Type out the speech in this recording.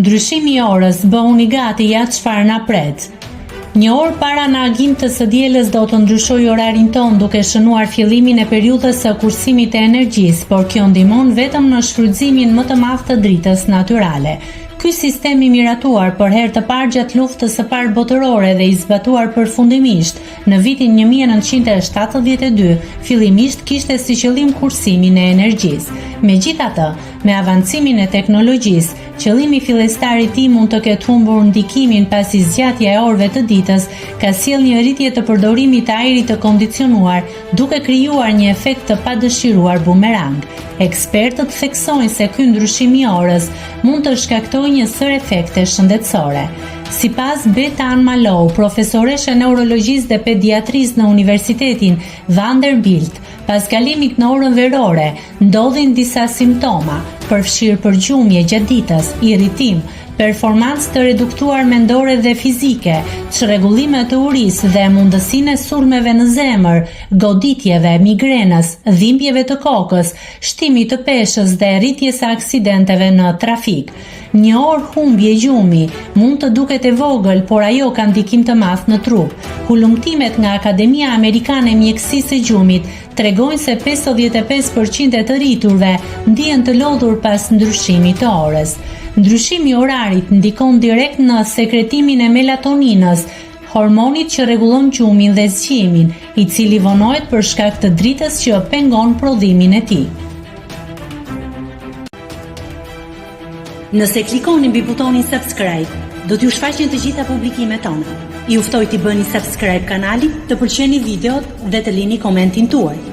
Ndryshimi i orës, bëhuni gati, ja çfarë na pret. Një orë para në agim të së dielës do të ndryshojë orarin tonë duke shënuar fillimin e periudhës së kursimit të energjisë, por kjo ndihmon vetëm në shfrytëzimin më të madh të dritës natyrale. Ky sistem i miratuar për herë të parë gjatë Luftës së Parë Botërore dhe i zbatuar përfundimisht në vitin 1972, fillimisht kishte si qëllim kursimin e energjisë. Megjithatë, me avancimin e teknologjisë, Qëllimi fillestar i tij mund të ketë humbur ndikimin pasi zgjatja e orëve të ditës ka sjellë një rritje të përdorimit të ajrit të kondicionuar, duke krijuar një efekt të padëshiruar bumerang. Ekspertët theksojnë se ky ndryshim i orës mund të shkaktojë një sërë efektesh shëndetësore. Sipas Beth Ann Malow, profesoreshë e neurologjisë dhe pediatrisë në Universitetin Vanderbilt, Pas kalimit në orën verore, ndodhin disa simptoma, përfshirë përgjumje gjatë ditës, irritim, performancë të reduktuar mendore dhe fizike, çrregullime të urisë dhe mundësinë e sulmeve në zemër, goditjeve, migrenës, dhimbjeve të kokës, shtimit të peshës dhe rritjes së aksidenteve në trafik. Një orë humbje gjumi mund të duket e vogël, por ajo ka ndikim të madh në trup. Hulumtimet nga Akademia Amerikane e Mjekësisë së Gjumit tregojnë se 55% e të rriturve ndihen të lodhur pas ndryshimit të orës. Ndryshimi i orarit ndikon direkt në sekretimin e melatoninës, hormonit që rregullon gjumin dhe zgjimin, i cili vonohet për shkak të dritës që pengon prodhimin e tij. Nëse klikoni mbi butonin subscribe, do t'ju shfaqen të gjitha publikimet tona. Ju ftoj t'i bëni subscribe kanalit, të pëlqeni videot dhe të lini komentin tuaj.